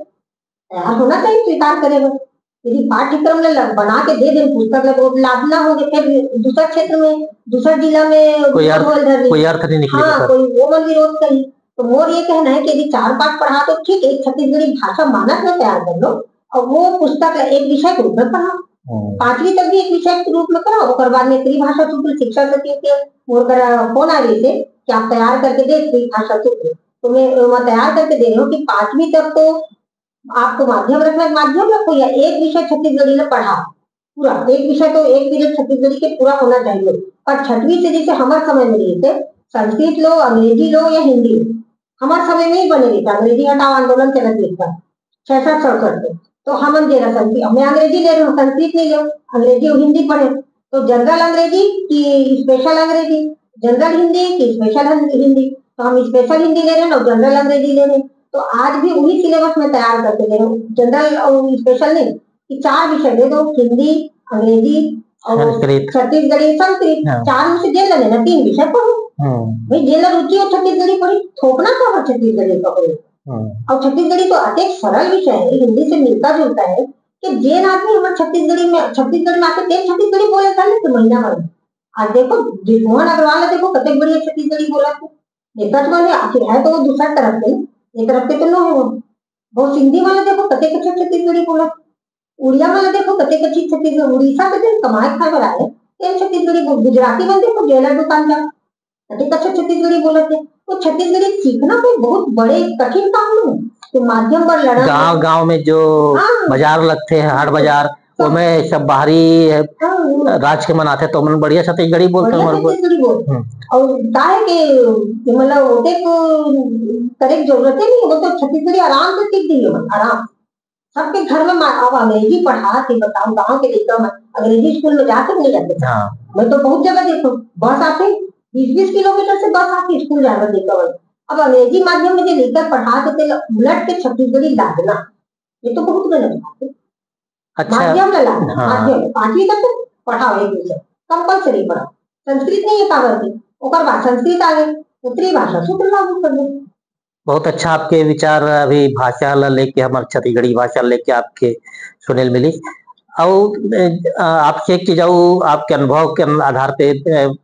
तैयार होना चाहिए स्वीकार करे बर। यदि पाठ्यक्रम ल-, बना के दे देन, पुस्तक ल, वो लादना हो गया, फिर दूसरा क्षेत्र में, दूसरा जिला में कोई विरोध अर्थ, होल धर ली। कोई अर्थ नहीं निकलेगा हाँ, सर। कोई वो मन विरोध करी। तो मोर ये कहना है कि यदि चार पाठ पढ़ा तो ठीक है, छत्तीसगढ़ी भाषा मानक में तैयार कर लो और वो पुस्तक ल एक विषय के रूप में पढ़ाओ। हम्म। पांचवी तक भी एक विषय के रूप में पढ़ाओ, ओकर बाद में त्रिभाषा सूत्र शिक्षा सचिव के मोर करा फोन आ रही थे कि आप तैयार करके दे त्रिभाषा सूत्र। तो मैं, मैं तैयार करके दे रही हूँ कि पांचवी तक तो आपको माध्यम रखना है, माध्यम रखो या एक विषय छत्तीसगढ़ी में पढ़ाओ, पूरा एक विषय तो एक पीरियड छत्तीसगढ़ी के पूरा होना चाहिए। और छठवीं से जैसे हमारे समय में रही थे, संस्कृत लो, अंग्रेजी लो या हिंदी लो, हमारे समय में ही बने रही था, अंग्रेजी हटाओ आंदोलन चलत रही था, छियासठ सड़सठ में। तो हम जेरा संस्कृत, मैं अंग्रेजी ले रही हूँ, संस्कृत नहीं लो, अंग्रेजी और हिंदी पढ़े। तो जनरल अंग्रेजी की स्पेशल अंग्रेजी, जनरल हिंदी की स्पेशल हिं-, हिंदी, तो हम स्पेशल हिंदी ले रहे हैं और जनरल अंग्रेजी ले रहे हैं। तो आज भी वही सिलेबस में तैयार करके दे रहे हैं, जनरल और स्पेशल नहीं, कि चार विषय दे दो, हिंदी, अंग्रेजी और संस्कृत। छत्तीसगढ़ी, संस्कृत, हाँ। चार में से जेन लगे ना, तीन विषय पढ़ो। हम्म। भाई, जेन ला रुचि हो छत्तीसगढ़ी पढ़ी, थोपना का हो छत्तीसगढ़ी का पढ़ो। हम्म। और छत्तीसगढ़ी तो अतेक सरल विषय है, हिंदी से मिलता जुलता है, कि जेन आदमी हमारे छत्तीसगढ़ी में, छत्तीसगढ़ में आके तेज छत्तीसगढ़ी बोले था ना, तो महीना भर में। आज देखो, ब्रिजमोहन अग्रवाल ने देखो, कतेक बढ़िया छत्तीसगढ़ी बोला था। नेता तो बने, आखिर है तो वो दूसरा तरफ के, ये तरफ के तो नो है वो। वो सिंधी वाला देखो, कतेक अच्छा छत्तीसगढ़ी बोला। उड़िया वाला देखो, कतेक अच्छी छत्तीसगढ़, उड़ीसा के दिन कमाए खाए वाला है, तेन छत्तीसगढ़ी बोल, गुजराती वाला देखो, ज्वेलर दुकान का, कतेक अच्छा छत्तीसगढ़ी बोलत हे। तो छत्तीसगढ़ी सीखना कोई बहुत बड़े कठिन काम नहीं है। तो माध्यम पर लड़ा गांव, गांव में जो हाँ। बाजार लगथे, हाट बाजार, हाँ। ओमे सब बाहरी हाँ, हाँ। राज के मन आथे, तो मन बढ़िया छत्तीसगढ़ी बोलथे, बढ़िया हमर बोल-, छत्तीसगढ़ी बोलथे। हम्म। और का है कि, कि मतलब, ओते को करे के जरूरत ही नहीं, वो तो छत्तीसगढ़ी आराम से सीख गई है, आराम। सबके घर में मा-, अब अंग्रेजी पढ़ाथे, बताओ, गांव के लइका मन अंग्रेजी स्कूल में जाथे कि नहीं जाथे? हाँ। मैं तो बहुत जगह देखो, बस आथे, बीस बीस किलोमीटर से बस आथे स्कूल जाए बर लइका मन। अब अंग्रेजी माध्यम में जो लइका पढ़ाथे, तेला उलट के छत्तीसगढ़ी लादना, ये तो बहुत गलत बात है। अच्छा, माध्यम ला लादना, हाँ। माध्यम, पांचवी तक तो पढ़ाओ एक विषय, कंपलसरी पढ़ाओ। संस्कृत नहीं है काबर के, ओकर बाद संस्कृत आ गए, उत्तरी भाषा सूत्र लागू कर दो। बहुत अच्छा आपके विचार अभी भाषा ला लेके, हमर छत्तीसगढ़ी भाषा ला लेके आपके सुने ल मिली। अउ, अ, आपसे एक चीज अउ आपके अनुभव के आधार पे, अ,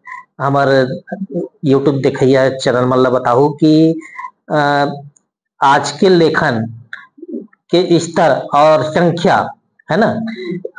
हमर YouTube देखइया चैनल मन ला बताहू कि, अ, आज के लेखन के स्तर और संख्या, है ना?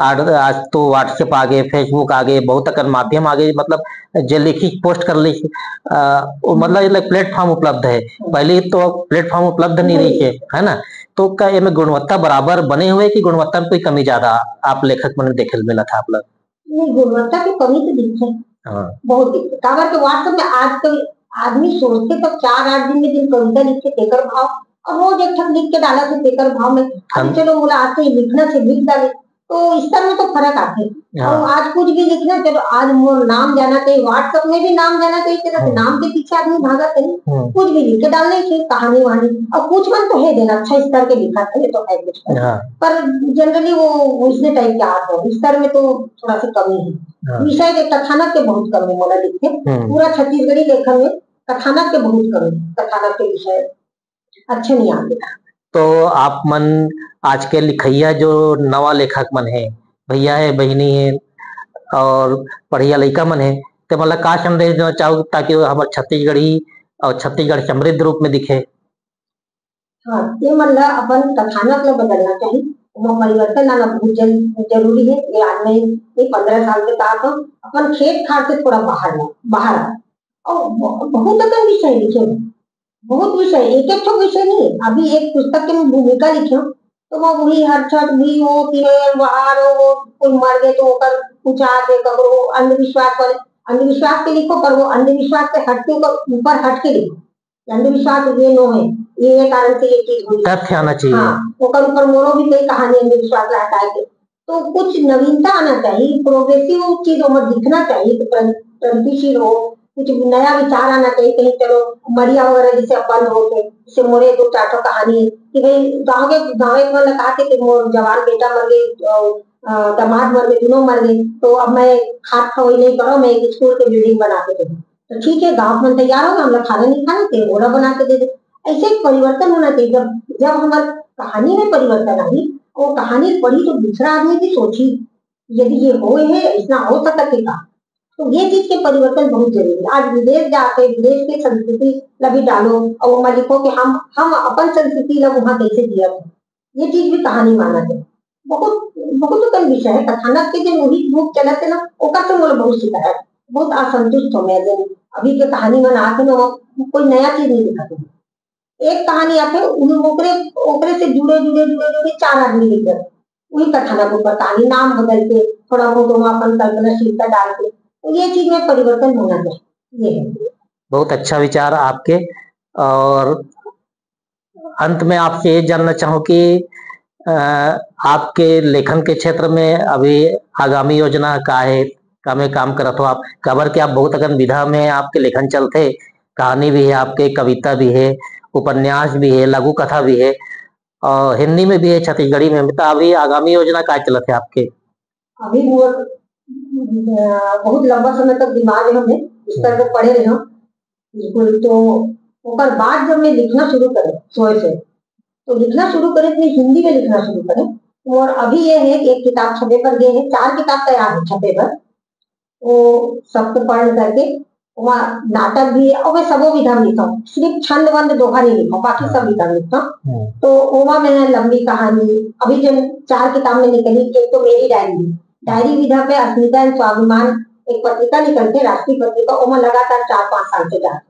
आज, आज तो WhatsApp आगे, Facebook आगे, बहुत अकन माध्यम आगे, मतलब जे लिखी पोस्ट कर ली, अ, वो मतलब एक प्लेटफॉर्म उपलब्ध है। पहले तो प्लेटफॉर्म उपलब्ध नहीं रही है, है ना? तो का एमे गुणवत्ता बराबर बने हुए कि गुणवत्ता में कोई कमी ज्यादा आप लेखक मन में देखे ल मिला था आप लोग? नहीं, गुणवत्ता के कमी तो दिखथे। हाँ। बहुत दिखथे। काबर के WhatsApp में आजकल आदमी सोचथे तब चार आठ दिन में दिन कविता लिखथे, तेकर भाव, और रोज एक ठन लिख के डालथे, तेकर भाव में, अरे हम चलो, मोला आज से लिखना से लिख डाले, तो स्तर में तो फर्क आथे। हाँ। और आज कुछ भी लिखना, चलो, आज मोर नाम जाना चाहिए, WhatsApp में भी नाम जाना चाहिए, तेरा हाँ। नाम के पीछे आदमी भागत है, हम्म। कुछ भी लिख के डालना चाहिए, कहानी वहानी, और कुछ मन तो है देना, अच्छा स्तर के लिखा है, तो है कुछ। हाँ। पर generally वो वैसने टाइप के आत हे, स्तर में तो थोड़ा सा कमी है। हाँ। विषय के, कथानक के बहुत कमी मोला दिखथे। हम्म। पूरा छत्तीसगढ़ी लेखन में कथानक के बहुत कमी, कथानक के विषय अच्छा नहीं आते। तो आप मन आज के लिखइया जो नवा लेखक मन हे, भैया हे, बहिनी हे और पढ़िया लइका मन हे, ते मन ला का संदेश देना चाहो ताकि वो हमर छत्तीसगढ़ी और छत्तीसगढ़ समृद्ध रूप में दिखे? हाँ, ये मन ला अपन कथानक ला बदलना चाहिए, ओमा परिवर्तन लाना बहुत जल-, जरूरी है। ये आज मैं, ये पन्द्रह साल के साथ हम अपन खेत खार से थोड़ा बाहर ला, बाहर आ। और ब-, बहुत अकन विषय लिखे हैं, बहुत विषय, एक एक ठो विषय नहीं। अभी एक पुस्तक के मैं भूमिका लिखे हूँ, तो वो वही हर छठ भी हो, तीन वहार हो, वो कोई मर गए तो ओकर पूछा दे, ककरो अंधविश्वास वाले, अंधविश्वास के लिखो, पर वो अंधविश्वास से हट के, ओकर ऊपर हट के लिखो। अंधविश्वास ये नो है, ये, ये कारण से ये चीज हुई। तथ्य आना चाहिए। हाँ, ओकर ऊपर मोरो भी कई कहानी अंधविश्वास ला हटाए के। तो कुछ नवीनता आना चाहिए, प्रोग्रेसिव चीज ओमा दिखना चाहिए, तो प्रग-, प्रगतिशील हो, कुछ नया विचार आना चाहिए। कहीं चलो मड़िया वगैरह जैसे अब बंद हो गए, जैसे मोरे दो चार ठो कहानी है कि भाई गाँव के, गाँव एक मन कहा थे कि मोर जवान बेटा मर गए, अ, अ, दामाद मर गए, दोनों मर गए, तो अब मैं खात खवाई नहीं करो, मैं एक स्कूल के बिल्डिंग बना के दे दूँ। तो ठीक है, गाँव मन तैयार हो, हमला खाना नहीं खाना, ते ओला बना के दे दे। ऐसे एक परिवर्तन होना चाहिए। जब, जब हमारे कहानी में परिवर्तन आही, वो कहानी पढ़ी तो दूसरा आदमी भी सोची, यदि ये होए है, ऐसा हो सकत है का? तो ये चीज के परिवर्तन बहुत जरूरी है। आज विदेश जाके विदेश के संस्कृति ला भी डालो और ओमा लिखो कि हम, हम अपन संस्कृति ला वहाँ कैसे जियत है, ये चीज भी कहानी माना जाए। बहुत, बहुत अकन विषय है, कथानक के जो वही रूप चलत है ना, ओकर से मोला बहुत शिकायत, बहुत असंतुष्ट हो मैं, जो अभी के कहानी मन आत है ना, वो कोई नया चीज नहीं दिखाते। एक कहानी आथे, उन-, ओकरे, ओकरे से जुड़े, जुड़े, जुड़े, जुड़े चार आदमी लिख देथे। वही कथानक ऊपर कहानी, नाम बदल के, थोड़ा बहुत ओमा अपन कल्पनाशीलता डाल के, तो ये चीज में परिवर्तन होना चाहिए। ये है। बहुत अच्छा विचार आपके। और अंत में आपसे ये जानना चाहूँ कि, अ, आपके लेखन के क्षेत्र में अभी आगामी योजना का है? का में काम करत हो आप? काबर कि आप बहुत अकन विधा में आपके लेखन चलथे, कहानी भी है आपके, कविता भी है, उपन्यास भी है, लघु कथा भी है, और हिंदी में भी है, छत्तीसगढ़ी में भी। तो अभी आगामी योजना का चलत है आपके? अभी वो, अ, बहुत लंबा समय तक बीमार रहे हमें, बिस्तर पे पड़े रहे हम। बिल्कुल, तो ओकर बाद जब मैं लिखना शुरू करे, सोए से, तो लिखना शुरू करे, तो हिंदी में लिखना शुरू करे। और अभी ये है कि एक किताब छपे पर गए है, चार किताब तैयार है छपे पर। वो सप्त पर्ण करके, वहाँ नाटक भी है, और मैं सबो विधा में लिखा हूँ, सिर्फ छंद वंद दोहा नहीं लिखा हूँ, बाकी सब हाँ। विधा में लिखा हूँ। हम्म। तो ओमा में है लंबी कहानी, अभी जो चार किताब में निकली, एक तो मेरी डायरी, डायरी विधा पे अस्मिता एंड स्वाभिमान एक पत्रिका निकलते, राष्ट्रीय पत्रिका, ओमा लगातार चार पांच साल से जा,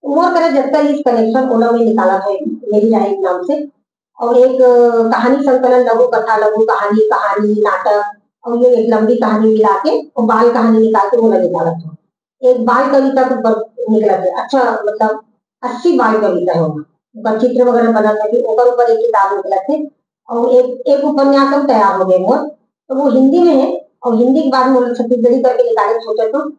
मोर करा जतका इस कलेक्शन ओला में निकाला था मेरी डायरी नाम से, और एक, अ, कहानी संकलन, लघु कथा, लघु कहानी, कहानी, नाटक, और ये एक लंबी कहानी मिला के और बाल कहानी निकाल के ओला निकाला था। एक बाल कविता के ऊपर निकला था, अच्छा, मतलब, अस्सी बाल कविता है ओमा। ओकर चित्र वगैरह बना था, फिर ओकर ऊपर एक किताब निकला थे, और एक, एक उपन्यास हम तैयार हो गए मोर, तो वो हिंदी में है, और हिंदी के बाद मोर छत्तीसगढ़ी करके निकाले सोचा तो,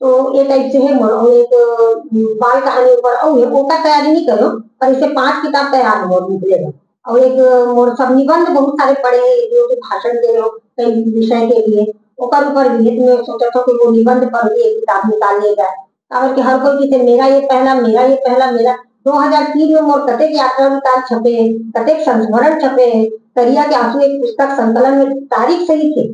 तो ये टाइप से है मोर, और एक, अ, बाल कहानी ऊपर और है, ओकर तैयारी नहीं करो, पर इसे पांच किताब तैयार है मोर निकले हैं। और एक, अ, मोर सब निबंध बहुत सारे पड़े हैं, जो कि भाषण दे रहे हो कई विषय के लिए, ओकर ऊपर भी है। तो मैं सोचा था कि वो निबंध पर भी एक किताब निकाल लिया जाए, काबर कि हर कोई किसे मेरा ये पहला, मेरा ये पहला, मेरा, दो हज़ार तीन में मोर कतेक यात्रा वृत्तांत छपे हे, कतेक संस्मरण छपे हे, तरिया के आंसू एक पुस्तक संकलन में तारीख सहित हे,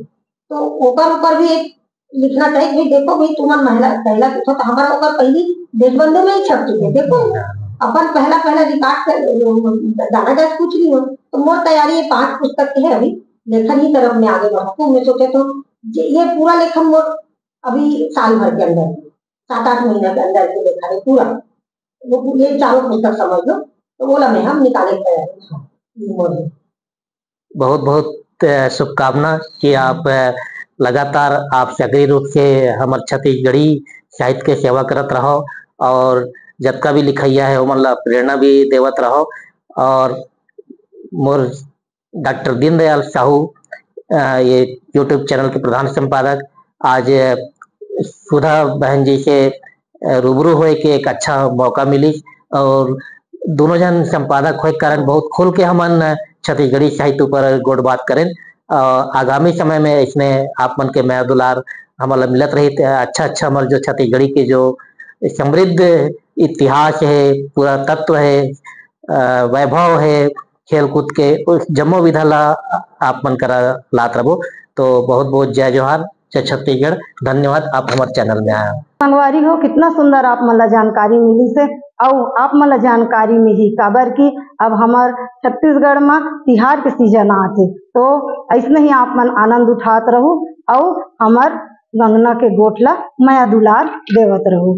तो ओकर ऊपर भी एक लिखना चाहिए कि भाई देखो भाई, तुमन महिला पहला पूछो तो हमारा ओकर पहली देशबंधु में ही छप चुके। देखो, अपन पहला, पहला रिकॉर्ड कर, दाना जात पूछ रही हो, तो मोर तैयारी ये पांच पुस्तक के है, अभी लेखन ही तरफ में आगे बढ़ा। तो मैं सोचे तो ये, ये पूरा लेखन मोर अभी साल भर के अंदर, सात आठ महीना के अंदर के लेखन है पूरा। वो ये चारों पुस्तक समझ लो, तो बोला मैं हम निकाले के तैयारी में हूँ। ये मोर है। बहुत बहुत, अ, शुभकामना कि आप, अ, लगातार आप सक्रिय रूप से हमर छत्तीसगढ़ी साहित्य के सेवा करत रहो और जतका भी लिखैया है, ओमन ला प्रेरणा भी देवत रहो। और मोर डॉक्टर दीनदयाल साहू, अ, ये YouTube चैनल के प्रधान संपादक, आज, अ, सुधा बहन जी से, अ, रूबरू होए के एक अच्छा मौका मिली और दोनों जन संपादक होए के कारण बहुत खुल के हमन छत्तीसगढ़ी साहित्य ऊपर गोठ बात करेन। अ, आगामी समय में इसने आप मन के मया दुलार हमन ला मिलत रही, त अच्छा अच्छा हमर जो छत्तीसगढ़ी के जो समृद्ध इतिहास है, पुरातत्व है, अ, वैभव है, खेलकूद के, उस जम्मो विधा ला आप मन करा लात रहो। तो बहुत बहुत जय जोहार, जय छत्तीसगढ़। धन्यवाद, आप हमर चैनल में आए हो। संगवारी हो, कितना सुंदर आप मन ला जानकारी मिली से, अउ आप मन ला जानकारी मिली काबर कि अब हमर छत्तीसगढ़ में तिहार के सीजन आत हे, तो ऐसने ही आप मन आनंद उठात रहू अउ हमर गंगना के गोठ ला मया दुलार देवत रहू।